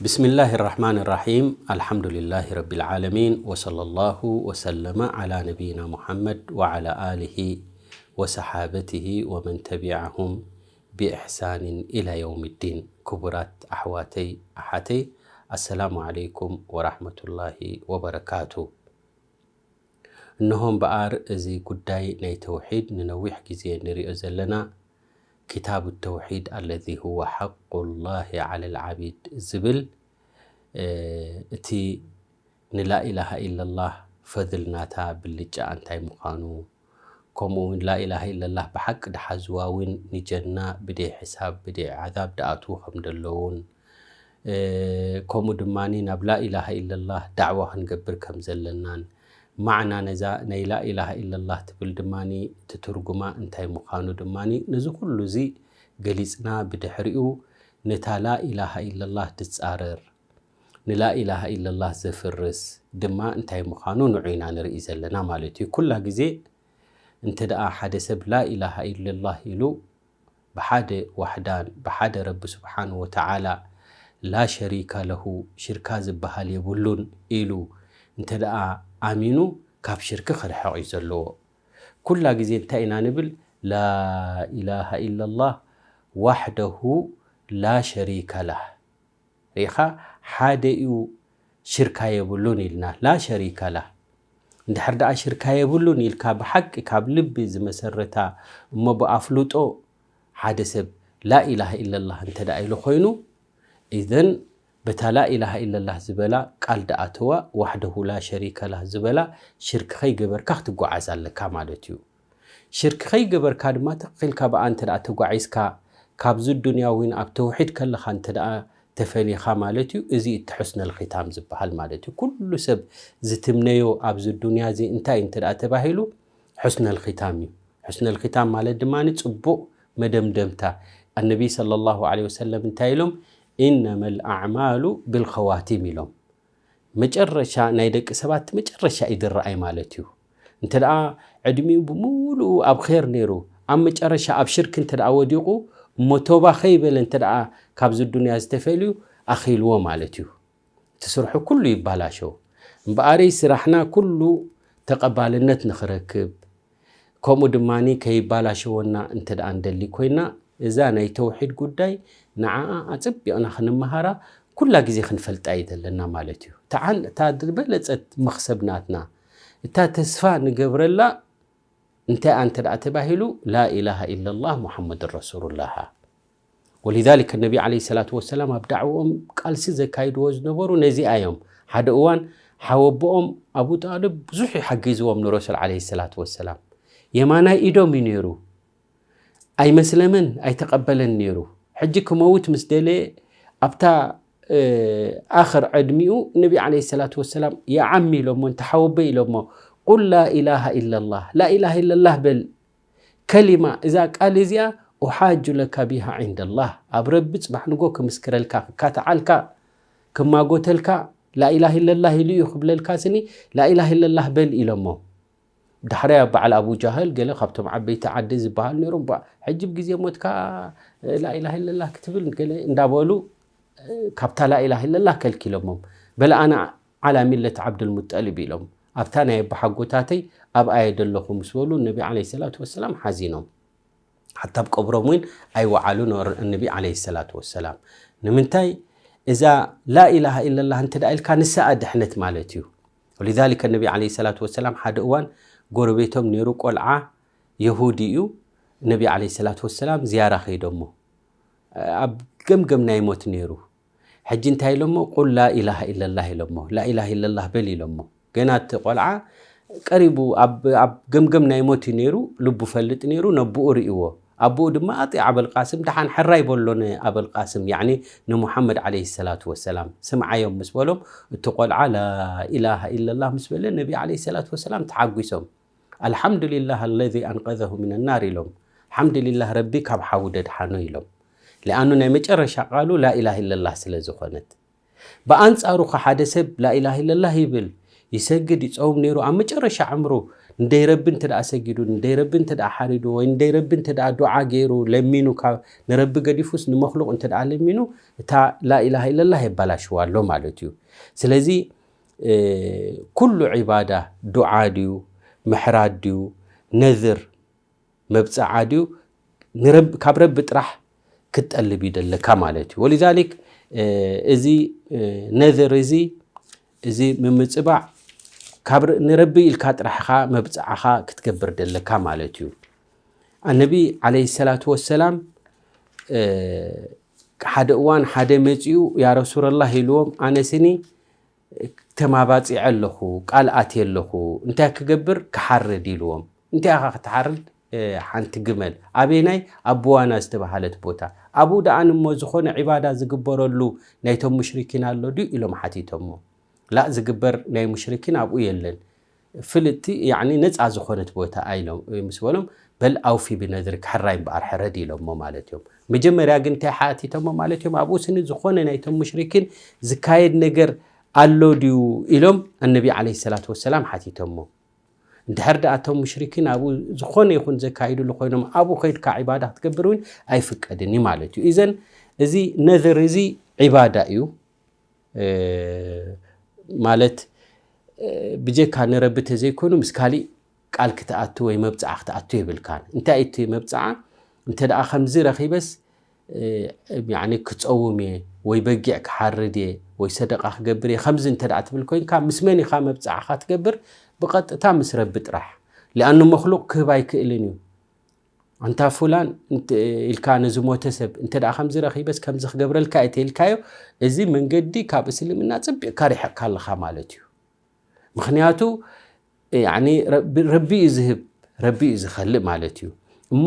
بسم الله الرحمن الرحيم. الحمد لله رب العالمين، وصلى الله وسلم على نبينا محمد وعلى آله وصحابته ومن تبعهم بإحسان إلى يوم الدين. ክቡራት ኣሕዋተይ ኣሓተይ፣ ኣሰላሙ ዓለይኩም ወራሕመቱላሂ ወበረካቱ። እንሆ እምበኣር፣ እዚ ጉዳይ ናይ ተውሒድ ንነዊሕ ግዜ ንሪኦ ዘለና፣ ኪታቡ ተውሒድ ኣለዚ ሁወ ሓቁላሂ ዓለል ዓቢድ ዝብል፣ እ፣ እቲ ንላኢላሃ ኢለላህ ፈድል ናታ ብልጫ እንታይ ምዃኑ፣ ከምኡ እውን ላኢላሃ ኢለላህ ብሓቂ ድሓዝዋ እውን ንጀና ብደይ ሕሳብ ብደይ ዓዛብ ድኣትዉ ከም ዘለዉን፣ እ፣ ከምኡ ድማ ናብ ላኢላሃ ኢለላህ ዳዕዋ ክንገብር ከም ዘለናን፣ ማዕና ነዛ ናይ ላኢላሃ ኢለላህ ትብል ድማ እቲ ትርጉማ እንታይ ምዃኑ ድማ፣ ነዚ ኩሉ እዚ ገሊጽና፣ ብድሕሪኡ ነታ ላኢላሃ ኢለላህ ድጻረር፣ ንላኢላሃ ኢለላህ ዘፍርስ ድማ እንታይ ምዃኑ ንዑ ኢና ንርኢ ዘለና ማለት እዩ። ኩላ ግዜ እንተ ደኣ ሓደ ሰብ ላኢላሃ ኢለላህ ኢሉ ብሓደ ዋሕዳን ብሓደ ረቢ ስብሓንሁ ወተዓላ ላ ሸሪከ ለሁ፣ ሽርካ ዝበሃል የብሉን ኢሉ እንተ ደኣ ኣሚኑ፣ ካብ ሽርኪ ክርሕቕ እዩ ዘለዎ። ኩላ ግዜ እንታይ ኢና ንብል? ላኢላሃ ኢለላህ ዋሕደሁ ላ ሸሪከ ለህ። ርኢኻ፣ ሓደ እዩ፣ ሽርካ የብሉን ኢልና፣ ላ ሸሪከ ለህ። እንድሕር ደኣ ሽርካ የብሉን ኢልካ ብሓቂ ካብ ልቢ ዝመሰረታ እሞ ብኣፍልጦ ሓደ ሰብ ላኢላሃ ኢለላህ እንተ ደኣ ኢሉ ኮይኑ፣ ኢዘን በታ ላኢላሃ ኢለላህ ዝበላ ቃል ደኣተዋ፣ ዋሕደሁ ላ ሸሪከ ለህ ዝበላ፣ ሽርኪ ከይገበርካ ክትጓዓዝ ኣለካ ማለት እዩ። ሽርኪ ከይገበርካ ድማ ትኽክልካ ብኣ እንተ ደኣ ተጓዒዝካ፣ ካብዚ ዱንያ እውን ኣብ ተውሒድ ከለኻ እንተ ደኣ ተፈሊኻ ማለት እዩ። እዚ እቲ ሑስነል ኺታም ዝበሃል ማለት እዩ። ኩሉ ሰብ ዝትምነዮ ኣብዚ ዱንያ እዚ እንታይ እንተ ደኣ ተባሂሉ፣ ሑስነል ኺታም እዩ። ሑስነል ኺታም ማለት ድማ ጽቡቕ መደምደምታ። ኣነቢ ሰለላሁ ዐለይሂ ወሰለም እንታይ ኢሎም? "ኢነመል ኣዕማሉ ብልኸዋቲም" ኢሎም። መጨረሻ ናይ ደቂ ሰባት መጨረሻ እዩ ዝረኣይ ማለት እዩ። እንተ ደኣ ዕድሚኡ ብምሉኡ ኣብ ኼር ነይሩ፣ ኣብ መጨረሻ ኣብ ሽርክ እንተ ደኣ ወዲቑ፣ እሞ ቶባ ከይበለ እንተ ደኣ ካብዚ ዱንያ ዝተፈልዩ፣ ኣኺልዎ ማለት እዩ። እቲ ስርሑ ኩሉ ይባላሸው። እምበኣረይ ስራሕና ኩሉ ተቐባልነት ንኽረክብ፣ ከምኡ ድማ ከይባላሸወና እንተ ደኣ እንደሊ ኮይና፣ እዛ ናይ ተውሒድ ጉዳይ ንዓኣ ኣጸቢቕና ክንመሃራ ኩላ ግዜ ክንፈልጣ እዩ ዘለና ማለት እዩ። እታ ዓን-፣ እታ ዝበለጸት መኽሰብ ናትና፣ እታ ተስፋ ንገብረላ እንታይ እያ እንተ ደኣ ተባሂሉ፣ ላኢላሃ ኢለላህ ሙሓመድ ረሱሉላህ። ወሊዛሊከ ነቢ ዓለይሂ ሰላቱ ወሰላም ኣብ ዳዕወኦም ቃልሲ ዘካይድዎ ዝነበሩ ነዚኣ እዮም። ሓደ እዋን ሓወቦኦም ኣቡ ጣልብ ብዙሕ ይሓጊዝዎም ንረሱል ዓለይሂ ሰላቱ ወሰላም። የማናይ ኢዶም እዩ ነይሩ። ኣይመስለመን፣ ኣይተቐበለን ነይሩ። ሕጂ ክመውት ምስ ደለየ ኣብታ፣ እ፣ ኣኽር ዕድሚኡ ነቢ ዓለይሂ ሰላቱ ወሰላም፣ "ያ ዓሚ" ኢሎሞ፣ "እንተ ሓወቦይ" ኢሎሞ፣ "ቁል ላኢላሃ ኢለላህ፣ ላኢላሃ ኢለላህ በል፣ ከሊማ፣ እዛ ቃል እዚኣ ኡሓጁ ለካ ቢሃ ዒንደላህ፣ ኣብ ረቢ ጽባሕ ንጎ ክምስክረልካ፣ ክካትዓልካ፣ ክማጎተልካ፣ ላኢላሃ ኢለላህ ኢሉ እዩ ክብለልካ ስኒ፣ ላኢላሃ ኢለላህ በል" ኢሎሞ። ዳሕራይ ኣብ በዓል ኣቡ ጃህል ገለ ካብቶም ዓበይቲ ዓዲ ዝበሃሉ ነይሮም። ባ-፣ ሕጂ ብግዜ ሞትካ ላኢላሃ ኢለላህ ክትብል ገለ እንዳበሉ ካብታ ላኢላሃ ኢለላህ ከልኪሎሞም። በለ ኣና ዓላ ሚለት ዓብዱልሙጠሊብ ኢሎም። ኣብታ ናይ ኣቦሓጎታተይ ኣብኣ እየ ዘለኹ ምስ በሉ ነቢ ዓለይሂ ሰላቱ ወሰላም ሓዚኖም። ሓታ ኣብ ቀብሮም እውን ኣይወዓሉን ነር-፣ ነቢ ዓለይሂ ሰላቱ ወሰላም። ንምንታይ? እዛ ላኢላሃ ኢለላህ እንተ ደኣ ኢልካ ንስኣ ድሕነት ማለት እዩ። ወሊዛሊከ ነቢ ዓለይሂ ሰላቱ ወሰላም ሓደ እዋን ጎረቤቶም ነይሩ ቆልዓ የሁዲ እዩ። ነቢ ዓለይሂ ሰላቱ ወሰላም ዝያራ ከይዶሞ። ኣብ ገምገም ናይ ሞት ነይሩ። ሕጂ እንታይ ኢሎሞ? "ቁል ላኢላሃ ኢለላህ" ኢሎሞ። "ላኢላሃ ኢለላህ በል" ኢሎሞ። ገና እቲ ቆልዓ ቀሪቡ ኣብ፣ ኣብ ገምገም ናይ ሞት እዩ ነይሩ፣ ልቡ ፈልጥ ነይሩ፣ ነብኡ ርእይዎ። ኣቦኡ ድማ፣ "ኣጢዕ ኣበል ቃስም፣ ደሓን ሕራይ በሎ ንኣበል ቃስም፣ ያዕኒ ንሙሓመድ ዓለይሂ ሰላቱ ወሰላም፣ ስምዓዮም" ምስ በሎም፣ እቲ ቆልዓ ላኢላሃ ኢለላህ ምስ በለ፣ ነቢ ዓለይሂ ሰላቱ ወሰላም ተሓጒሶም። "ኣልሓምዱሊላህ ኣለዚ ኣንቀዘሁ ሚነ ናር" ኢሎም። ሓምዱሊላህ ረቢ ካብ ሓዊ ደድሓኖ ኢሎም። ሊኣኑ ናይ መጨረሻ ቃሉ ላኢላሃ ኢለላህ ስለ ዝኾነት። ብኣንጻሩ ኸ ሓደ ሰብ ላኢላሃ ኢለላህ ይብል፣ ይሰግድ፣ ይጸውም ነይሩ፣ ኣብ መጨረሻ ዕምሩ እንደይ ረቢ እንተ ደኣ ሰጊዱ፣ እንደይ ረቢ እንተ ደኣ ሓሪዱ፣ ወይ እንደይ ረቢ እንተ ደኣ ዱዓ ገይሩ ለሚኑ፣ ካብ ንረቢ ገዲፉስ ንመኽሉቕ እንተ ደኣ ለሚኑ፣ እታ ላኢላሃ ኢለላህ የባላሽዋ ኣሎ ማለት እዩ። ስለዚ ኩሉ ዒባዳ ዱዓ ድዩ፣ ምሕራድ ድዩ፣ ነዝር፣ መብጽዓ ድዩ፣ ካብ ረቢ ጥራሕ ክትጠልብ እዩ ደለካ ማለት እዩ። ወሊዛሊክ እዚ ነዝር እዚ፣ እዚ ምምጽባዕ ካብ ንረቢ ኢልካ ጥራሕኻ መብጽዓኻ ክትገብር ደለካ ማለት እዩ። ኣነቢ ዓለይሂ ሰላቱ ወሰላም ሓደ እዋን ሓደ መጺኡ፣ ያ ረሱለላህ ኢልዎም፣ ኣነስኒ ተማባጺዐ ኣለኹ፣ ቃል ኣትየ ኣለኹ፣ እንታይ ክገብር? ክሓርድ ኢልዎም። እንታይ ኢኻ ክትሓርድ? ሓንቲ ግመል። ኣበየናይ? ኣብ ብዋና ዝተባህለት ቦታ። ኣብኡ ደኣ እሞ ዝኾነ ዒባዳ ዝግበረሉ ናይቶም ሙሽሪኪን ኣሎ ድዩ ኢሎም ሓቲቶሞ። ላእ፣ ዝግበር ናይ ሙሽሪኪን ኣብኡ የለን። ፍልጥቲ፣ ያኒ ነፃ ዝኾነት ቦታ ኣይሎም ምስ በሎም፣ በል ኣውፊ ብነዝር፣ ክሕራይ እምበኣር ሕረድ ኢሎሞ ማለት እዮም። መጀመርያ ግን እንታይ ሓቲቶሞ ማለት እዮም? ኣብኡ ስኒ ዝኾነ ናይቶም ሙሽሪኪን ዝካየድ ነገር ኣሎ ድዩ ኢሎም ኣነቢ ዓለይሂ ሰላቱ ወሰላም ሓቲቶሞ። እንድሕር ደኣ እቶም ሙሽሪኪን ኣብኡ ዝኾነ ይኹን ዘካይድሉ ኮይኖም ኣብኡ ከይድካ ዒባዳ ክትገብር እውን ኣይፍቀድን እዩ ማለት እዩ። ኢዘን እዚ ነዝር እዚ ዒባዳ እዩ። ማለት ብጀካ ንረቢ ተዘይኮይኑ ምስ ካሊእ ቃል ክትኣቱ ወይ መብፅዓ ክትኣቱ የብልካን። እንታይ እቲ መብፅዓ? እንተ ደኣ ከምዚ ረኺበስ ያኒ ክፀውም እየ ወይ በጊዕ ክሓርድ እየ ወይ ሰደቃ ክገብር እየ ከምዚ እንተ ደኣ ትብል ኮይንካ፣ ምስ መን ኢኻ መብፅዓኻ ትገብር? ብቐጥታ ምስ ረቢ ጥራሕ። ሊኣኑ መክሉቅ ክህብ ኣይክእልን እዩ። ኣንታ ፉላን ኢልካ ነዚ ሞተ ሰብ እንተ ደኣ ከምዚ ረኺበስ ከምዚ ክገብረልካ እየ ተኢልካዮ፣ እዚ መንገዲ ካብ እስልምና ፅቢቕካ ሪሕቕካ ኣለኻ ማለት እዩ። ምኽንያቱ ረቢ እዩ ዝህብ፣ ረቢ እዩ ዝኸልእ ማለት እዩ። እሞ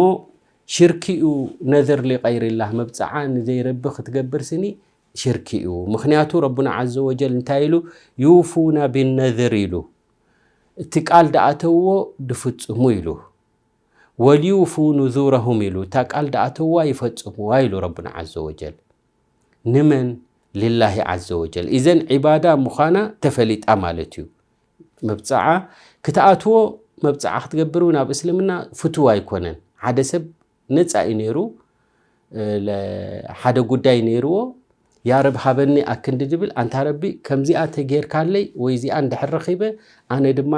ሽርኪ እዩ። ነዘር ሊቀይሪላህ፣ መብፅዓ ንዘይረቢ ክትገብር ስኒ ሽርኪ እዩ። ምኽንያቱ ረቡና ዓዘ ወጀል እንታይ ኢሉ? ዩፉና ቢነዝር ኢሉ፣ እቲ ቃል ደኣተውዎ ድፍፅሙ ኢሉ። ወልዩፉ ኑዙረሁም ኢሉ፣ እታ ቃል ደኣተውዋ ይፈፅምዋ ኢሉ ረቡና ዓዘ ወጀል። ንመን? ሊላሂ ዓዘ ወጀል። ኢዘን ዒባዳ ምዃና ተፈሊጣ ማለት እዩ። መብፅዓ ክትኣትዎ፣ መብፅዓ ክትገብር እውን ኣብ እስልምና ፍትው ኣይኮነን። ሓደ ሰብ ነፃ እዩ ነይሩ፣ ሓደ ጉዳይ ነይርዎ፣ ያ ረብ ሃበኒ ኣክንዲ ድብል፣ ኣንታ ረቢ ከምዚኣ ተጌርካለይ ወይ እዚኣ እንድሕር ረኺበ ኣነ ድማ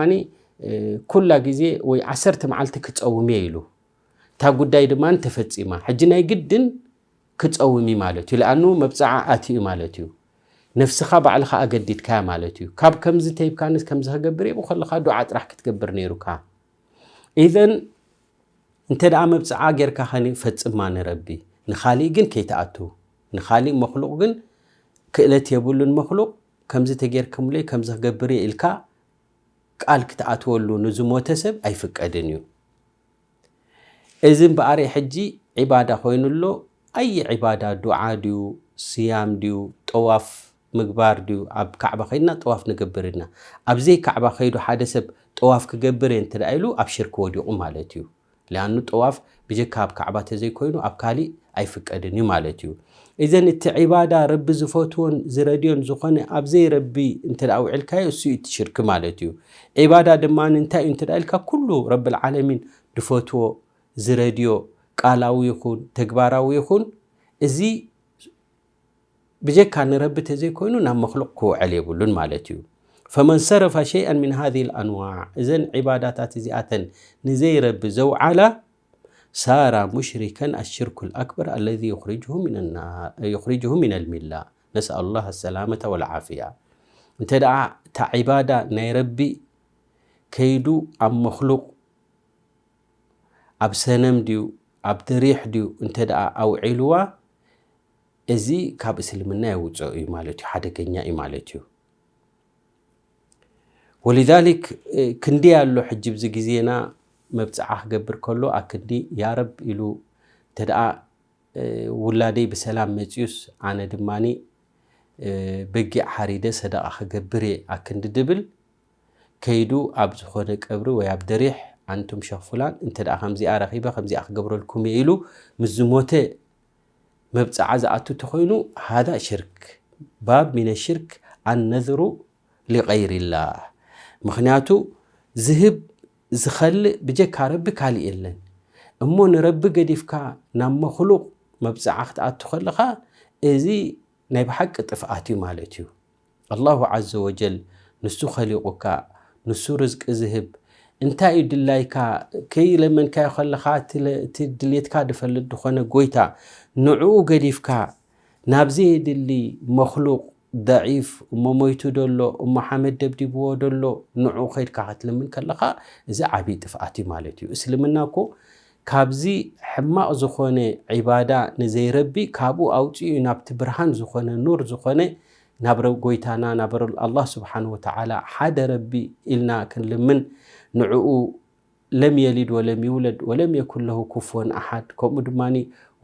ኩላ ግዜ ወይ ዓሰርተ መዓልቲ ክፀውም እየ ኢሉ። እታ ጉዳይ ድማ ተፈፂማ። ሕጂ ናይ ግድን ክፀውም እዩ ማለት እዩ። ለኣኑ መብፅዓ ኣትዩ ማለት እዩ። ነፍስኻ ባዕልኻ ኣገዲድካያ ማለት እዩ። ካብ ከምዚ ተይብካንስ ከምዚ ክገብር እየ ከለኻ ዱዓ ጥራሕ ክትገብር ነይሩካ። ኢዘን እንተ ደኣ መብፅዓ ጌርካ ኸኒ ፈፅማ ንረቢ። ንኻሊእ ግን ከይትኣቱ። ንኻሊእ መክሉቕ ግን ክእለት የብሉን። መክሉቕ ከምዚ ተጌርኩምለይ ከምዚ ክገብር እየ ኢልካ ቃል ክትኣትወሉ ንዝሞተ ሰብ ኣይፍቀድን እዩ። እዚ እምበኣር ሕጂ ዒባዳ ኮይኑ ኣሎ። ኣይ ዒባዳ፣ ዱዓ ድዩ፣ ስያም ድዩ፣ ጠዋፍ ምግባር ድዩ? ኣብ ካዕባ ከይድና ጠዋፍ ንገብር ኢና። ኣብ ዘይካዕባ ከይዱ ሓደ ሰብ ጠዋፍ ክገብር እየ እንተ ደኣ ኢሉ ኣብ ሽርክ ወዲቑ ማለት እዩ። ሊኣኑ ጠዋፍ ብጀካ ኣብ ካዕባ ተዘይኮይኑ ኣብ ካሊእ ኣይፍቀድን እዩ ማለት እዩ። ኢዘን እቲ ዒባዳ ረቢ ዝፈትዎን ዝረድዮን ዝኾነ ኣብ ዘይረቢ እንተ ደኣ ውዒልካዮ እሱ እዩ እቲ ሽርክ ማለት እዩ። ዒባዳ ድማ እንታይ እዩ እንተ ደኣ ኢልካ ኩሉ ረብል ዓለሚን ድፈትዎ ዝረድዮ ቃላዊ ይኹን ተግባራዊ ይኹን እዚ ብጀካ ንረቢ ተዘይኮይኑ ናብ መክሉቕ ክውዕል የብሉን ማለት እዩ። ፈመን ሰረፈ ሸይኣን ምን ሃዚህ ልኣንዋዕ፣ እዘን ዒባዳታት እዚኣተን ንዘይረቢ ዘውዓላ ሳራ ሙሽሪከን ኣሽርኩ ልኣክበር ኣለዚ ዩኽሪጅሁ ምን ልሚላ። ነስኣሉ ላህ ኣሰላመተ ወልዓፍያ። እንተ ደኣ እታ ዒባዳ ናይ ረቢ ከይዱ ኣብ መክሉቕ ኣብ ሰነም ድዩ ኣብ ደሪሕ ድዩ እንተ ደኣ ኣውዒልዋ፣ እዚ ካብ እስልምና የውፅኦ እዩ ማለት እዩ፣ ሓደገኛ እዩ ማለት እዩ። ወሊዛሊክ ክንዲ ኣሎ ሕጂ ብዚ ግዜና መብፅዓ ክገብር ከሎ ኣክንዲ ያረብ ኢሉ እንተ ደኣ ውላደይ ብሰላም መፅዩስ ኣነ ድማኒ በጊዕ ሓሪደ ሰደቓ ክገብር እየ ኣክንዲ ድብል ከይዱ ኣብ ዝኾነ ቀብሪ ወይ ኣብ ደሪሕ ኣንቱም ሸኽ ፉላን እንተ ደኣ ከምዚኣ ረኺበ ከምዚኣ ክገብረልኩም እየ ኢሉ ምስ ዝሞተ መብፅዓ ዝኣቱ እንተኾይኑ ሃዛ ሽርክ ባብ ሚነ ሽርክ ኣነዝሩ ሊቀይሪላህ። ምኽንያቱ ዝህብ ዝኸልእ ብጀካ ረቢ ካልእ የለን። እሞ ንረቢ ገዲፍካ ናብ መኽሉቕ መብጽዓ ክትኣቱ ከለኻ፣ እዚ ናይ ብሓቂ ጥፍኣት እዩ ማለት እዩ። ኣላሁ ዓዘ ወጀል ንሱ ኸሊቑካ፣ ንሱ ርዝቂ ዝህብ፣ እንታይ እዩ ድላይካ ከይለመንካዮ ከለኻ፣ እቲ ለ-፣ እቲ ድሌትካ ድፈልጥ ዝኾነ ጎይታ፣ ንዕኡ ገዲፍካ ናብ ዘየድሊ መኽሉቕ ደዒፍ፣ እሞ ሞይቱ ደሎ፣ እሞ ሓመድ ደብዲብዎ ደሎ፣ ንዕኡ ኸይድካ ክትልምን ከለኻ፣ እዚ ዓብዪ ጥፍኣት እዩ ማለት እዩ። እስልምና እኮ ካብዚ ሕማቕ ዝኾነ ዒባዳ ንዘይረቢ ካብኡ ኣውፂኡ ናብቲ ብርሃን ዝኾነ፣ ኑር ዝኾነ፣ ናብ ረብ-፣ ጎይታና ናብ ረብ-፣ ኣላህ ስብሓን ወተዓላ ሓደ ረቢ ኢልና ክንልምን፣ ንዕኡ ለም የሊድ ወለም ይውለድ ወለም የኩን ለሁ ኩፍወን ኣሓድ፣ ከምኡ ድማ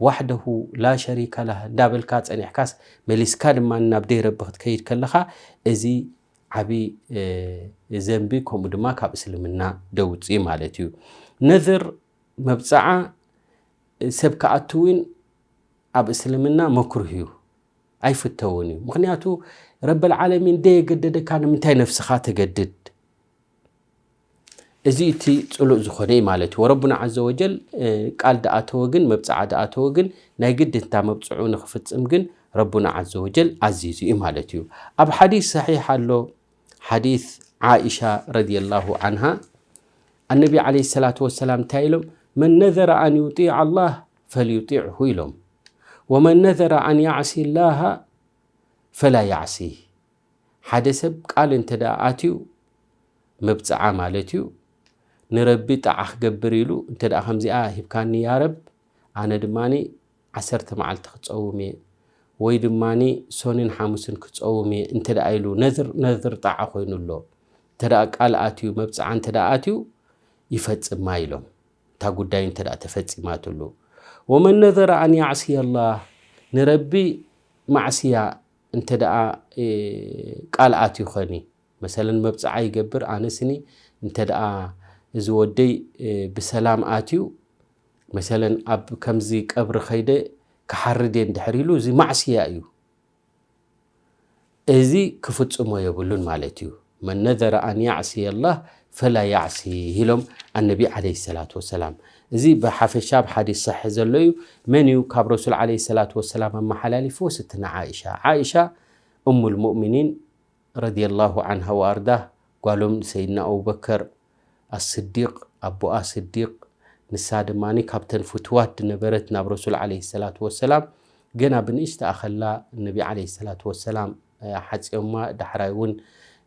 ዋሕደሁ ላ ሸሪከ ለህ እንዳበልካ ጸኒሕካስ፣ መሊስካ ድማ ናብ ደይ ረቢ ክትከይድ ከለኻ፣ እዚ ዓቢ፣ እ፣ ዘንቢ፣ ከምኡ ድማ ካብ እስልምና ደውጽእ ማለት እዩ። ነዝር፣ መብጽዓ፣ ሰብ ክኣቱ እውን ኣብ እስልምና መክሩህ እዩ፣ ኣይፍተውን እዩ። ምኽንያቱ ረበል ዓለሚን ደየገደደካ ንምንታይ ነፍስኻ ተገድድ? እዚ እቲ ጽሉእ ዝኾነ እዩ ማለት እዩ። ወረቡና ዓዘ ወጀል፣ እ፣ ቃል ደኣተወ ግን፣ መብጽዓ ደኣተወ ግን፣ ናይ ግድን እታ መብጽዑ ንኽፍጽም ግን ረቡና ዓዘ ወጀል ኣዚዙ እዩ ማለት እዩ። ኣብ ሓዲስ ሰሒሕ ኣሎ፣ ሓዲስ ዓኢሻ ረዲየላሁ ዓንሃ፣ ኣነቢ ዓለይሂ ሰላቱ ወሰላም እንታይ ኢሎም? "መን ነዘረ ኣን ዩጢዕ ኣላህ ፈልዩጢዕሁ" ኢሎም። "ወመን ነዘረ ኣን ያዕሲ ላሃ ፈላ ያዕሲህ." ሓደ ሰብ ቃል እንተ ደኣ ኣትዩ፣ መብጽዓ ማለት እዩ፣ ንረቢ ጣዓ ክገብር ኢሉ እንተ ደኣ ከምዚኣ ሂብካኒ ያ ረብ፣ ኣነ ድማኒ ዓሰርተ መዓልቲ ክጸውም እየ፣ ወይ ድማኒ ሶንን ሓሙስን ክጸውም እየ እንተ ደኣ ኢሉ፣ ነዝር፣ ነዝር ጣዓ ኮይኑ ኣሎ። እንተ ደኣ ቃል ኣትዩ፣ መብጽዓ እንተ ደኣ ኣትዩ፣ ይፈጽማ ኢሎም። እታ ጉዳይ እንተ ደኣ ተፈጺማትሉ። "ወመን ነዘረ ኣን ያዕስየ ኣላህ"፣ ንረቢ ማዕስያ እንተ ደኣ፣ እ፣ ቃል ኣትዩ ኸኒ፣ መሰለን መብጽዓ ይገብር፣ ኣነስኒ እንተ ደኣ እዚ ወደይ፣ እ፣ ብሰላም ኣትዩ፣ መሰለን ኣብ ከምዚ ቀብሪ ኸይደ ክሓርድ እየ እንድሕር ኢሉ፣ እዚ ማዕስያ እዩ። እዚ ክፍጽሞ የብሉን ማለት እዩ። "መን ነዘረ ኣን ያዕስየ ኣላህ ፈላ ያዕሲህ" ኢሎም ኣነቢ ዓለይሂ ሰላቱ ወሰላም። እዚ ብሓፈሻ ኣብ ሓዲስ ሰሒሕ ዘሎ እዩ። መን እዩ ካብ ረሱል ዓለይሂ ሰላቱ ወሰላም ኣመሓላሊፍዎ? ስትና ዓኢሻ። ዓኢሻ እሙል ሙእሚኒን ረዲየላሁ ዓንሃ ወኣርዳህ፣ ጓሎም ንሰይድና ኣቡበከር ኣስዲቅ፣ ኣቦኣ ስዲቅ፣ ንሳ ድማ ካብተን ፍትዋት ዝነበረት ናብ ረሱል ዓለይሂ ሰላቱ ወሰላም፣ ገና ብንእሽተኣ ከላ ነቢ ዓለይሂ ሰላቱ ወሰላም፣ እ፣ ሓጽዮማ፣ ዳሕራይ እውን፣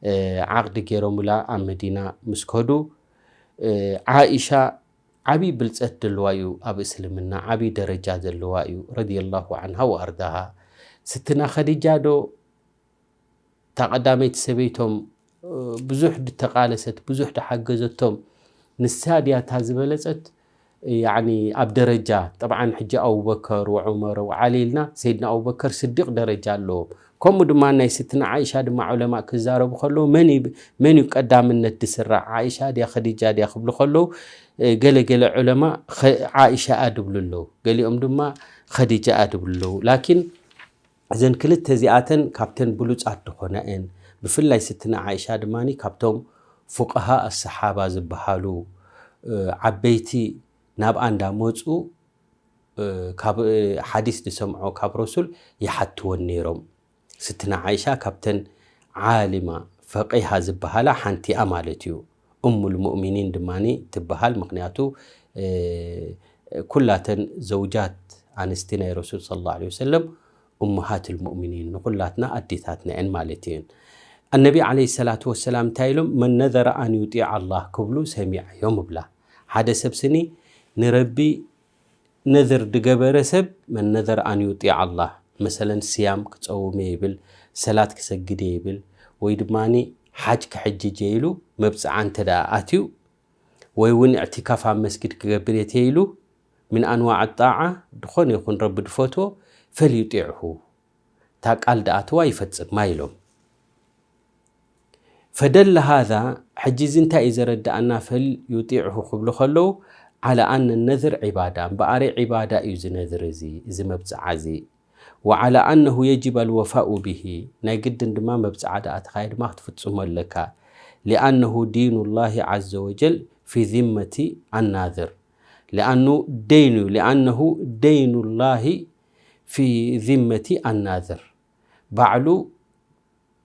እ፣ ዓቕዲ ገይሮምላ ኣብ መዲና ምስ ከዱ፣ እ፣ ዓኢሻ ዓብዪ ብልጸት ዘለዋ እዩ፣ ኣብ እስልምና ዓብዪ ደረጃ ዘለዋ እዩ፣ ረዲየላሁ ዓንሃ ወኣርዳሃ። ስትና ኸዲጃ ዶ እታ ቀዳመይቲ ሰበይቶም፣ እ፣ ብዙሕ ድተቓለሰት፣ ብዙሕ ድሓገዘቶም፣ ንሳ ድያ እታ ዝበለጸት፣ ያዕኒ ኣብ ደረጃ፣ ጠብዓን ሕጂ ኣቡበከር ወዑመር ወዓሊ ኢልና፣ ሰይድና ኣቡበከር ስዲቅ ደረጃ ኣለዎም። ከምኡ ድማ ናይ ስትና ዓኢሻ ድማ ዑለማእ ክዛረቡ ከለዉ፣ መን እዩ፣ መን እዩ ቀዳምነት ድስራዕ? ዓኢሻ ድያ፣ ኸዲጃ ድያ ክብሉ ከለዉ፣ እ፣ ገለ ገለ ዑለማ ኸ-፣ ዓኢሻ እያ ድብሉ ኣለዉ። ገሊኦም ድማ ኸዲጃ እያ ድብሉ ኣለዉ። ላኪን እዘን ክልተ እዚኣተን ካብተን ብሉጻት ዝኾና እየን። ብፍላይ ስትና ዓኢሻ ድማ ካብቶም ፉቀሃ ኣሰሓባ ዝበሃሉ፣ እ፣ ዓበይቲ ናብኣ እንዳመጹ፣ እ፣ ካብ፣ እ፣ ሓዲስ ዝሰምዖ ካብ ረሱል ይሓትወን ነይሮም። ስትና ዓኢሻ ካብተን ዓሊማ ፈቂሃ ዝበሃላ ሓንቲ እያ ማለት እዩ። እሙል ሙእሚኒን ድማ ትበሃል። ምኽንያቱ፣ እ፣ ኩላተን ዘውጃት ኣንስቲ ናይ ረሱል ሰለላሁ ዐለይሂ ወሰለም እሙሃትል ሙእሚኒን፣ ንኹላትና ኣዴታትና እየን ማለት እየን። ኣነቢ ዐለይሂ ሰላቱ ወሰላም እንታይ ኢሎም? "መን ነዘረ ኣን ዩጢዕ ኣላህ" ክብሉ ሰሚዐዮም እብላ። ሓደ ሰብ ስኒ ንረቢ ነዝር ድገበረ ሰብ፣ "መን ነዘረ ኣን ዩጢዕ ኣላህ"፣ መሰለን ስያም ክጸውም እየ ይብል፣ ሰላት ክሰግድ እየ ይብል፣ ወይ ድማኒ ሓጅ ክሕጅጅ እየ ኢሉ መብጽዓ እንተ ደኣ ኣትዩ፣ ወይ እውን እዕቲካፍ ኣብ መስጊድ ክገብር እየ ኢሉ፣ ምን ኣንዋዕ ጣዓ፣ ድኾነ ይኹን ረቢ ድፈትዎ፣ "ፈልዩጢዕሁ"፣ እታ ቃል ደኣተዋ ይፈጽማ ኢሎም። ፈደለ ሃዛ፣ ሕጂ እዚ እንታይ እዩ ዘረድኣና? "ፈልዩጢዕሁ" ክብሉ ከለዉ፣ ዓላ ኣነ ነዝር ዒባዳ፣ እምበኣረይ ዒባዳ እዩ እዚ ነዝር እዚ፣ እዚ መብጽዓ እዚ። "ወዓላ ኣነሁ የጅብ ኣልወፋኡ ብሂ፣ ናይ ግድን ድማ መብጽዓ ደኣ ተኻየ ድማ ክትፍጽሞ ኣለካ። ሊኣነሁ ዲኑ ላሂ ዐዘ ወጀል፣ في ذمة الناذر. لأنه دين، لأنه دين الله في ذمة الناذر. ባዕሉ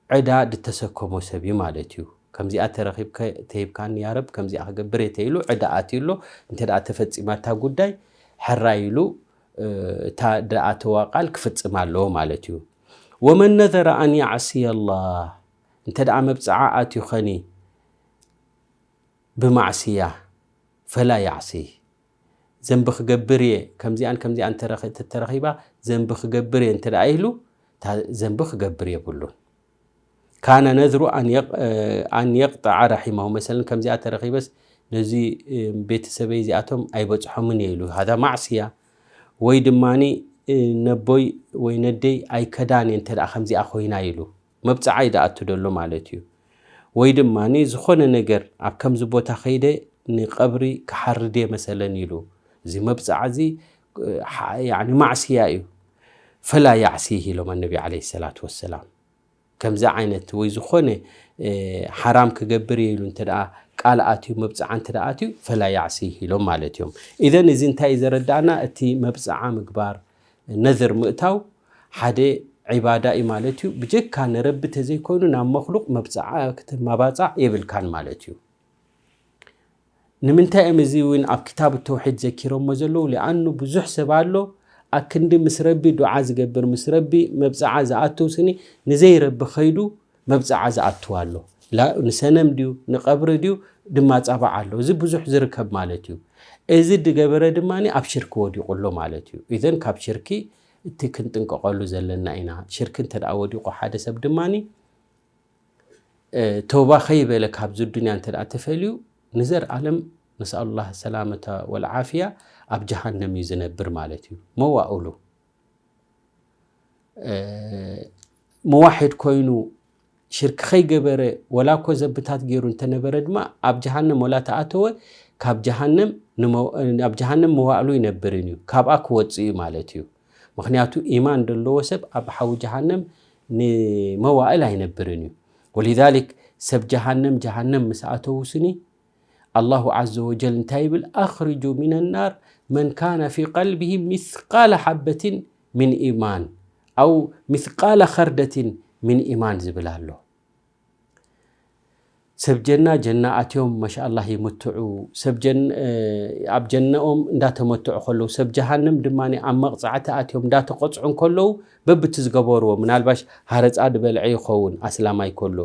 ዕዳ ዝተሰከሞ ሰብ እዩ ማለት እዩ። ከምዚኣ ተረኺብካ ተሂብካኒ ያ ረብ፣ ከምዚኣ ክገብር እየ ተይሉ ዕዳ ኣትዩ ኣሎ። እንተ ደኣ ተፈጺማ እታ ጉዳይ፣ ሕራይ ኢሉ፣ እ፣ እታ ደኣ ተዋቃል ክፍጽም ኣለዎ ማለት እዩ። ومن نذر أن يعصي الله، እንተ ደኣ መብጽዓ ኣትዩ ኸኒ ብማዕስያ፣ ፈላ ያዕሲ። ዘንቢ ክገብር እየ፣ ከምዚኣን ከምዚኣን ተረኺ-፣ ተተረኺባ ዘንቢ ክገብር እየ እንተ ደኣ ኢሉ፣ እታ ዘንቢ ክገብር የብሉን። ካነ ነዝሩ ኣን የቅ-፣ ኣን የቅጠዐ ረሒመሁ። መሰለን ከምዚኣ ተረኺበስ ነዚ፣ እ፣ ቤተሰበይ እዚኣቶም ኣይበጽሖምን እየ ኢሉ። ሃዛ ማዕስያ። ወይ ድማኒ፣ እ፣ ነቦይ ወይ ነደይ ኣይከዳን እየ እንተ ደኣ ከምዚኣ ኮይና ኢሉ። መብጽዓ እዩ ደኣቱ ደሎ ማለት እዩ። ወይ ድማኒ ዝኾነ ነገር ኣብ ከምዚ ቦታ ከይደ ንቀብሪ ክሓርድ እየ መሰለን ኢሉ። እዚ መብጽዓ እዚ፣ እ፣ ሓ-፣ ያዕኒ ማዕስያ እዩ። ፈላ ያዕሲህ ኢሎም ኣነቢ ዓለይሂ ሰላቱ ወሰላም። ከምዚ ዓይነት ወይ ዝኾነ፣ እ፣ ሓራም ክገብር እየ ኢሉ እንተ ደኣ ቃል ኣትዩ፣ መብጽዓ እንተ ደኣ ኣትዩ፣ ፈላ ያዕሲህ ኢሎም ማለት እዮም። ኢዘን እዚ እንታይ እዩ ዘረዳእና? እቲ መብጽዓ ምግባር፣ ነዝር ምእታው ሓደ ዒባዳ እዩ ማለት እዩ። ብጀካ ንረቢ ተዘይኮይኑ ናብ መኽሉቕ መብጽዓ ክትመባጻዕ የብልካን ማለት እዩ። ንምንታይ እዮም እዚ እውን ኣብ ክታብ ተውሒድ ዘኪሮሞ ዘለዉ? ሊኣኑ ብዙሕ ሰብ ኣሎ፣ ኣክንዲ ምስ ረቢ ዱዓ ዝገብር፣ ምስ ረቢ መብጽዓ ዝኣቱ ስኒ ንዘይረቢ ከይዱ መብጽዓ ዝኣቱ ኣሎ። ላ-፣ ንሰነም ድዩ፣ ንቐብሪ ድዩ፣ ድማ ጻባዕ ኣሎ። እዚ ብዙሕ ዝርከብ ማለት እዩ። እዚ ድገበረ ድማ ኣብ ሽርክ ወዲቑ ኣሎ ማለት እዩ። ኢዘን ካብ ሽርኪ እቲ ክንጥንቀቐሉ ዘለና ኢና። ሽርክ እንተ ደኣ ወዲቑ ሓደ ሰብ ድማ፣ እ፣ ተውባ ከይበለ ካብዚ ዱንያ እንተ ደኣ ተፈልዩ፣ ንዘልኣለም፣ ነስኣሉላህ ሰላመተ ወልዓፍያ፣ ኣብ ጀሃነም እዩ ዝነብር ማለት እዩ። መዋእሉ፣ እ፣ መዋሕድ ኮይኑ ሽርክ ከይገበረ፣ ወላ እኮ ዘብታት ገይሩ እንተነበረ ድማ፣ ኣብ ጀሃነም ወላ ተኣተወ፣ ካብ ጀሃነም ንመው-፣ ኣብ ጀሃነም መዋእሉ ይነብርን እዩ። ካብኣ ክወጽእ እዩ ማለት እዩ። ምኽንያቱ ኢማን ዘለዎ ሰብ ኣብ ሓዊ ጀሃነም ንመዋእል ኣይነብርን እዩ። ወሊዛሊክ ሰብ ጀሃነም፣ ጀሃነም ምስ ኣተዉ ስኒ፣ ኣላሁ ዓዘ ወጀል እንታይ ይብል? ኣኽርጁ ሚነ ናር መን ካነ ፊ ቀልቢሂ ሚስቃለ ሓበትን ሚን ኢማን፣ ኣው ሚስቃለ ኸርደትን ሚን ኢማን ዝብል ኣሎ። ሰብ ጀና፣ ጀና ኣትዮም፣ ማሻኣላህ፣ ይምትዑ። ሰብ ጀን-፣ እ፣ ኣብ ጀነኦም እንዳተመትዑ ከለዉ፣ ሰብ ጀሃነም ድማ ኣብ መቕጻዕቲ ኣትዮም እንዳተቐጽዑ እንከለዉ፣ በብቲ ዝገበርዎ፣ ምናልባሽ ሃረጻ ድበልዐ ይኸውን፣ ኣስላማይ ከሎ፣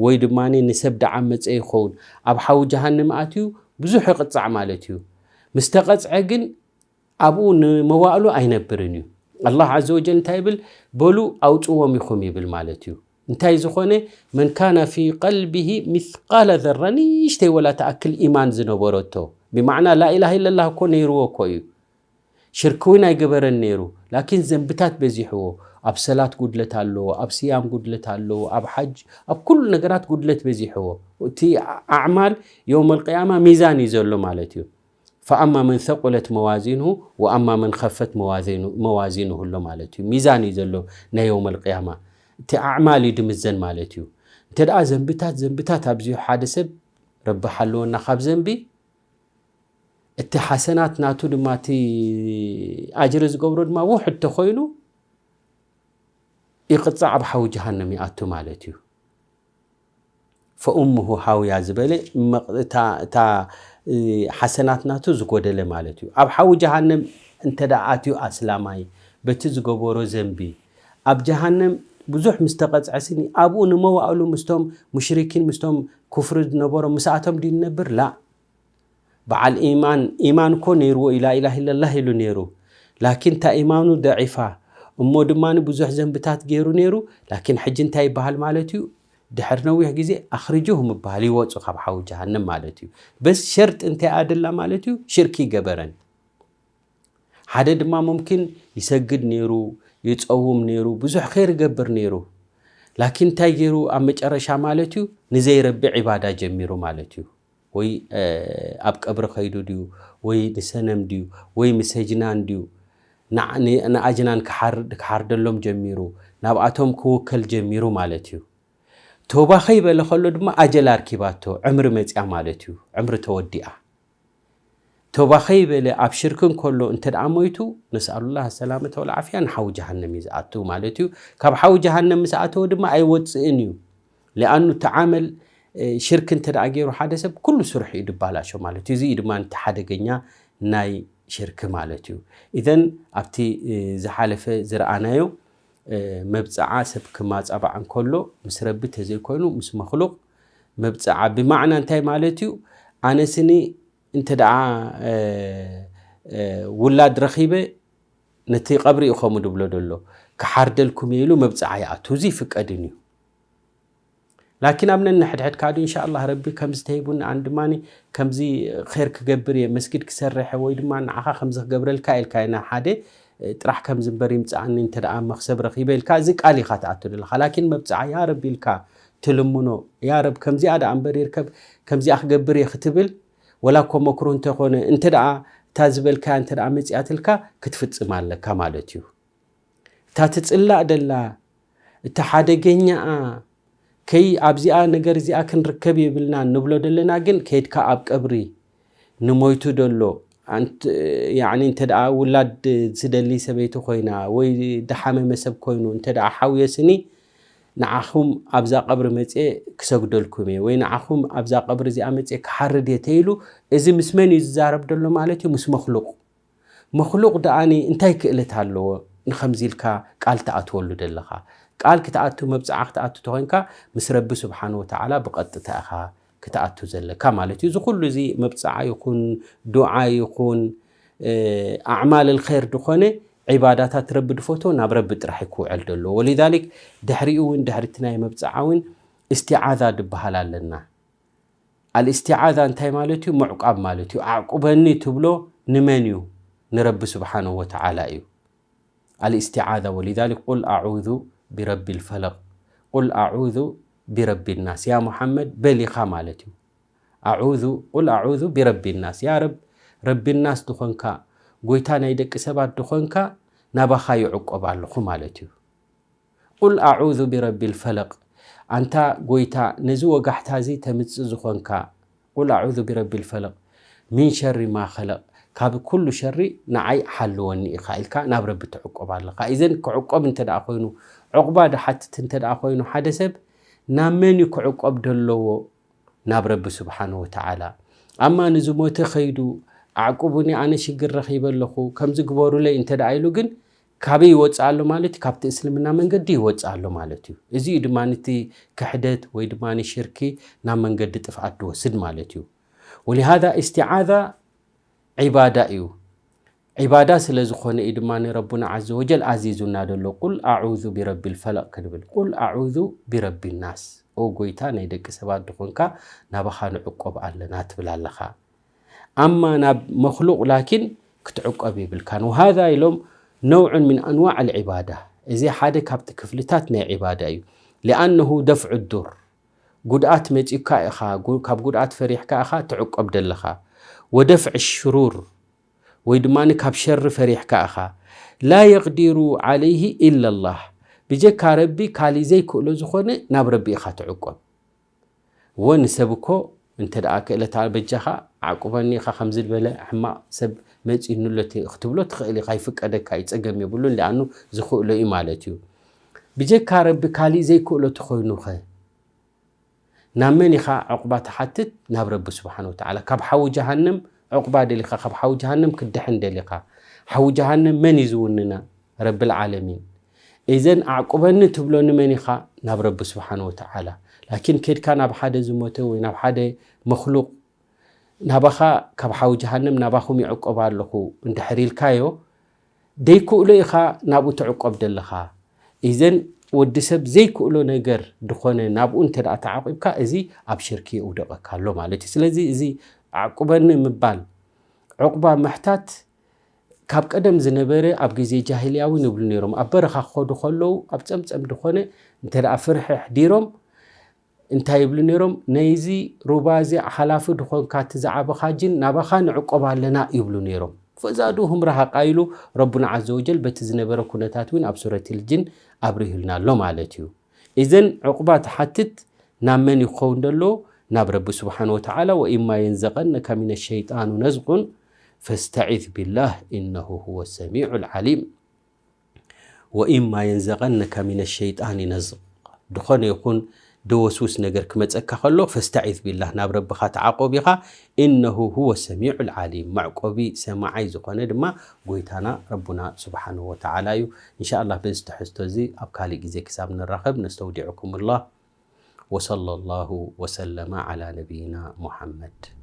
ወይ ድማ ንሰብ ደዓመጸ ይኸውን፣ ኣብ ሓዊ ጀሃነም ኣትዩ ብዙሕ ይቕጻዕ ማለት እዩ። ምስ ተቐጽዐ ግን ኣብኡ ንመዋእሉ ኣይነብርን እዩ። ኣላህ ዓዘ ወጀል እንታይ ይብል? በሉ ኣውጽዎም ኢኹም ይብል ማለት እዩ። እንታይ ዝኾነ? መን ካነ ፊ ቀልቢሂ ሚስቃለ ዘራ፣ ንእሽተይ ወላ ትኣክል ኢማን ዝነበረቶ፣ ብማዕና ላኢላሃ ኢለላህ እኮ ነይርዎ እኮ እዩ። ሽርክ እውን ኣይገበረን ነይሩ፣ ላኪን ዘንብታት በዚሕዎ። ኣብ ሰላት ጉድለት ኣለዎ፣ ኣብ ስያም ጉድለት ኣለዎ፣ ኣብ ሓጅ፣ ኣብ ኩሉ ነገራት ጉድለት በዚሕዎ። እቲ ኣዕማል የውመል ቅያማ ሚዛን እዩ ዘሎ ማለት እዩ። ፈኣማ መን ሰቁለት መዋዚንሁ ወኣማ መን ኸፈት መዋዚኑ-፣ መዋዚንሁ ኣሎ ማለት እዩ። ሚዛን እዩ ዘሎ ናይ የውመል ቅያማ። እቲ ኣዕማል እዩ ድምዘን ማለት እዩ። እንተ ደኣ ዘንብታት፣ ዘንብታት ኣብዚሑ ሓደ ሰብ፣ ረቢ ሓለወና ካብ ዘንቢ፣ እቲ ሓሰናት ናቱ ድማ እቲ ኣጅሪ ዝገብሮ ድማ ውሑድ ተኾይኑ፣ ይቕጻዕ፣ ኣብ ሓዊ ጀሃነም ይኣቱ ማለት እዩ። ፈኡሙሁ ሃውያ ዝበለ መቕ-፣ እታ፣ እታ፣ እ፣ ሓሰናት ናቱ ዝጎደለ ማለት እዩ። ኣብ ሓዊ ጀሃነም እንተ ደኣ ኣትዩ ኣስላማይ፣ በቲ ዝገበሮ ዘንቢ፣ ኣብ ጀሃነም ብዙሕ ምስ ተቐጽዐ ስኒ፣ ኣብኡ ንመዋእሉ ምስቶም ሙሽሪኪን፣ ምስቶም ኩፍሪ ዝነበሮም፣ ምስኣቶም ድዩ ዝነብር? ላ። በዓል ኢማን፣ ኢማን እኮ ነይርዎ እዩ፣ ላኢላሃ ኢለላህ ኢሉ ነይሩ። ላኪን እታ ኢማኑ ደዒፋ፣ እሞ ድማ ብዙሕ ዘንብታት ገይሩ ነይሩ። ላኪን ሕጂ እንታይ ይበሃል ማለት እዩ? ድሕሪ ነዊሕ ግዜ ኣኽርጁሁ ምበሃል፣ ይወፁ ካብ ሓዊ ጀሃነም ማለት እዩ። በስ ሸርጢ እንታይ ኣደላ ማለት እዩ? ሽርኪ ይገበረን። ሓደ ድማ ሙምኪን ይሰግድ ነይሩ፣ ይፀውም ነይሩ፣ ብዙሕ ኸይር ይገብር ነይሩ። ላኪን እንታይ ገይሩ ኣብ መጨረሻ ማለት እዩ? ንዘይረቢ ዒባዳ ጀሚሩ ማለት እዩ። ወይ፣ እ፣ ኣብ ቀብሪ ኸይዱ ድዩ? ወይ ንሰነም ድዩ? ወይ ምስ ኣጅናን ድዩ? ንዓ-፣ ን-፣ ንኣጅናን ክሓር-፣ ክሓርደሎም ጀሚሩ፣ ናብኣቶም ክውከል ጀሚሩ ማለት እዩ። ቶባ ኸይበለ ኸሎ ድማ ኣጀል ኣርኪባቶ፣ ዕምሪ መጽያ ማለት እዩ። ዕምሪ ተወዲኣ። ቶባ ከይበለ ኣብ ሽርክ እንከሎ እንተ ደኣ ሞይቱ፣ ነስኣሉላህ ሰላመተ ወልዓፍያ፣ ንሓዊ ጀሃነም እዩ ዝኣቱ ማለት እዩ። ካብ ሓዊ ጀሃነም ምስ ኣተወ ድማ ኣይወፅእን እዩ። ሊኣኑ እቲ ዓመል ሽርክ እንተ ደኣ ገይሩ ሓደ ሰብ፣ ኩሉ ስርሑ እዩ ድባላሾ ማለት እዩ። እዚ እዩ ድማ እቲ ሓደገኛ ናይ ሽርክ ማለት እዩ። ኢዘን ኣብቲ ዝሓለፈ ዝረኣናዮ መብፅዓ ሰብ ክማፃባዕ እንከሎ ምስ ረቢ ተዘይኮይኑ ምስ መክሉቕ መብፅዓ ብማዕና እንታይ ማለት እዩ? ኣነ ስኒ እንተ ደኣ ውላድ ረኺበ ነቲ ቀብሪ እዩ ከምኡ ድብሎ ደሎ፣ ክሓርደልኩም እየ ኢሉ መብፅዓ ይኣቱ። እዚ ይፍቀድን እዩ። ላኪን ኣብ ነንሕድሕድካ ዶ ኢንሻኣላህ ረቢ ከምዚ ተሂቡኒ ኣን ድማ ከምዚ ር ክገብር እየ መስጊድ ክሰርሐ ወይ ድማ ንዓኻ ከምዚ ክገብረልካ ኢልካ ኢና ሓደ ጥራሕ ከምዚ እምበር ይምፅኣኒ እንተ ደኣ መክሰብ ረኺበ ኢልካ እዚ ቃል ኢኻ ትኣቱ ዘለኻ። ላኪን መብፅዓ ያ ረቢ ኢልካ ትልምኖ፣ ያ ረብ ከምዚኣ ደኣ እምበር ይርከብ ከምዚኣ ክገብር እየ ክትብል ወላ እኮ መክሩህ እንተኾነ እንተ ደኣ እታ ዝበልካያ እንተ ደኣ መፅኣትልካ ክትፍፅም ኣለካ ማለት እዩ። እታ ትፅላእ ደላ እታ ሓደገኛኣ ከይ ኣብዚኣ ነገር እዚኣ ክንርከብ የብልና ንብሎ ደለና ግን ከይድካ ኣብ ቀብሪ ንሞይቱ ደሎ ኣንት- ያዕኒ እንተ ደኣ ውላድ ዝደሊ ሰበይቲ ኮይና ወይ ድሓመመ ሰብ ኮይኑ እንተ ደኣ ሓውየ ስኒ ንዓኹም ኣብዛ ቀብሪ መፅየ ክሰግደልኩም እየ ወይ ንዓኹም ኣብዛ ቀብሪ እዚኣ መፅየ ክሓርድ እየ ተይሉ እዚ ምስ መን እዩ ዝዛረብ ደሎ ማለት እዩ? ምስ መክሉቕ። መክሉቕ ደኣኒ እንታይ ክእለት ኣለዎ ንኸምዚ ኢልካ ቃል ትኣትወሉ ደለኻ? ቃል ክትኣቱ መብፅዓ ክትኣቱ ተኾይንካ ምስ ረቢ ስብሓን ወተዓላ ብቐጥታ ኢኻ ክትኣቱ ዘለካ ማለት እዩ። እዚ ኩሉ እዚ መብፅዓ ይኹን ዱዓ ይኹን ኣዕማል ልኸይር ዝኾነ ዒባዳታት ረቢ ድፈቶ ናብ ረቢ ጥራሕ ክውዕል ደሎ። ወሊዛሊክ ድሕሪኡ እውን ድሕሪቲ ናይ መብፅዓ እውን እስትዓዛ ድበሃል ኣለና። ኣልእስቲዓዛ እንታይ ማለት እዩ? ምዕቋብ ማለት እዩ። ኣዕቁበኒ ትብሎ ንመን እዩ? ንረቢ ስብሓንሁ ወተዓላ እዩ። ኣልእስቲዓዛ ወሊዛሊክ ቁል ኣዑዙ ቢረቢ ልፈለቅ ቁል ኣዑዙ ቢረቢ ናስ ያ ሙሓመድ በሊኻ ማለት እዩ። ኣዑዙ ቁል ኣዑዙ ቢረቢ ናስ ያ ረብ ረቢ ናስ ድኾንካ ጎይታ ናይ ደቂ ሰባት ድኾንካ ናባኻ ይዕቆብ ኣለኹ ማለት እዩ። ቁል ኣዑዙ ቢረቢ ልፈለቅ ኣንታ ጎይታ ነዚ ወጋሕታ እዚ ተምፅእ ዝኾንካ ቁል ኣዑዙ ቢረቢ ልፈለቅ ሚን ሸሪ ማ ከለቅ ካብ ኩሉ ሸሪ ንዓይ ሓልወኒ ኢኻ ኢልካ ናብ ረቢ ትዕቆብ ኣለኻ። ኢዘን ክዕቆብ እንተ ደኣ ኮይኑ ዕቑባ ድሓትት እንተ ደኣ ኮይኑ ሓደ ሰብ ናብ መን እዩ ክዕቆብ ደለዎ? ናብ ረቢ ስብሓን ወተዓላ። ኣማ ንዝሞተ ከይዱ ኣዕቁቡኒ ኣነ ሽግር ረኺበ ኣለኹ ከምዚ ግበሩለይ እንተ ደኣ ኢሉ ግን ካበይ ይወፅእ ኣሎ ማለት እዩ? ካብቲ እስልምና መንገዲ ይወፅእ ኣሎ ማለት እዩ። እዚ እዩ ድማ ነቲ ክሕደት ወይ ድማ ሽርኪ ናብ መንገዲ ጥፍኣት ድወስድ ማለት እዩ። ወሊሃዛ እስትዓዛ ዒባዳ እዩ። ዒባዳ ስለ ዝኾነ እዩ ድማ ረቡና ዓዘ ወጀል ኣዚዙና ዘሎ ቁል ኣዑዙ ቢረቢ ልፈለቅ ክንብል ቁል ኣዑዙ ቢረቢ ናስ ኦ ጎይታ ናይ ደቂ ሰባት ድኾንካ ናባኻ ንዕቆብ ኣለና ትብል ኣለኻ። ኣማ ናብ መክሉቕ ላኪን ክትዕቆብ የብልካን። ወሃዛ ኢሎም ነውዑን ምን ኣንዋዕ ልዒባዳ እዚ ሓደ ካብቲ ክፍልታት ናይ ዒባዳ እዩ። ሊኣነሁ ደፍዑ ዱር ጉድኣት መፂኡካ ኢኻ፣ ጉ- ካብ ጉድኣት ፈሪሕካ ኢኻ ትዕቆብ ደለኻ። ወደፍዕ ሽሩር ወይ ድማ ካብ ሸሪ ፈሪሕካ ኢኻ። ላ የቅዲሩ ዓለይህ ኢላ ላህ ብጀካ ረቢ ካሊእ ዘይክእሎ ዝኾነ ናብ ረቢ ኢኻ ትዕቆብ። እወ ንሰብ እኮ እንተ ደኣ ክእለታ በጃኻ ዓቁበኒ ኢኻ ከምዚ ዝበለ ሕማቕ ሰብ መፂኡኒ ኣሎ ት- ክትብሎ ትኽእል ኢኻ፣ ይፍቀደካ እዩ፣ ፀገም የብሉን፣ ሊኣኑ ዝኽእሎ እዩ ማለት እዩ። ብጀካ ረቢ ካሊእ ዘይክእሎ ተኾይኑኸ ናብ መን ኢኻ ዕቑባ ትሓትት? ናብ ረቢ ስብሓን ወተዓላ። ካብ ሓዊ ጀሃነም ዕቑባ ደሊኻ፣ ካብ ሓዊ ጀሃነም ክድሕን ደሊኻ። ሓዊ ጀሃነም መን እዩ ዝውንና? ረቢ ልዓለሚን። ኢዘን ኣዕቁበኒ ትብሎ ንመን ኢኻ? ናብ ረቢ ስብሓን ወተዓላ። ላኪን ኬድካ ናብ ሓደ ዝሞተ ወይ ናብ ሓደ መክሉቕ ናባኻ ካብ ሓዊ ጀሃነም ናባኹም ይዕቆብ ኣለኹ እንድሕር ኢልካዮ ደይክእሎ ኢኻ ናብኡ ትዕቆብ ደለኻ። ኢዘን ወዲ ሰብ ዘይክእሎ ነገር ድኾነ ናብኡ እንተ ደኣ ተዓቂብካ እዚ ኣብ ሽርኪ የውደቐካ ኣሎ ማለት እዩ። ስለዚ እዚ ኣዕቁበኒ ምባል ዕቑባ ምሕታት ካብ ቀደም ዝነበረ ኣብ ግዜ ጃሂልያ እውን ይብሉ ነይሮም። ኣብ በረኻ ክኸዱ ከለዉ ኣብ ጸምጸም ድኾነ እንተ ደኣ ፍርሒ ኣሕዲሮም እንታይ ይብሉ ነይሮም? ነይዚ ሩባ እዚ ሓላፊ ድኾንካ እቲ ዝዓበኻ ጅን ናባኻ ንዕቆብ ኣለና ይብሉ ነይሮም። ፈዛዱሁም ረሃቃ ኢሉ ረቡና ዓዘ ወጀል በቲ ዝነበረ ኩነታት እውን ኣብ ሱረት ልጅን ኣብሪሁልና ኣሎ ማለት እዩ። ኢዘን ዕቑባ ትሓትት ናብ መን ይኸውን ደሎ? ናብ ረቢ ስብሓን ወተዓላ። ወኢማ የንዘቀነከ ሚነ ሸይጣኑ ነዝቁን فاستعذ بالله إنه هو السميع العليم. وإما ينزغنك من الشيطان نزغ. ዝኾነ ይኹን ደወስውስ ነገር ክመፀካ ከሎ ፈስተዒዝ ቢላህ፣ ናብ ረብኻ ተዓቆብ ኢኻ። إنه هو السميع العليم፣ መዕቆቢ ሰማዓይ ዝኾነ ድማ ጎይታና ረቡና ስብሓንሁ ወተዓላ እዩ። እንሻኣላህ በዚ ትሕዝቶ እዚ ኣብ ካሊእ ግዜ ክሳብ ንራኸብ ነስተውዲዕኩም ላህ። وصلى الله وسلم على نبينا محمد.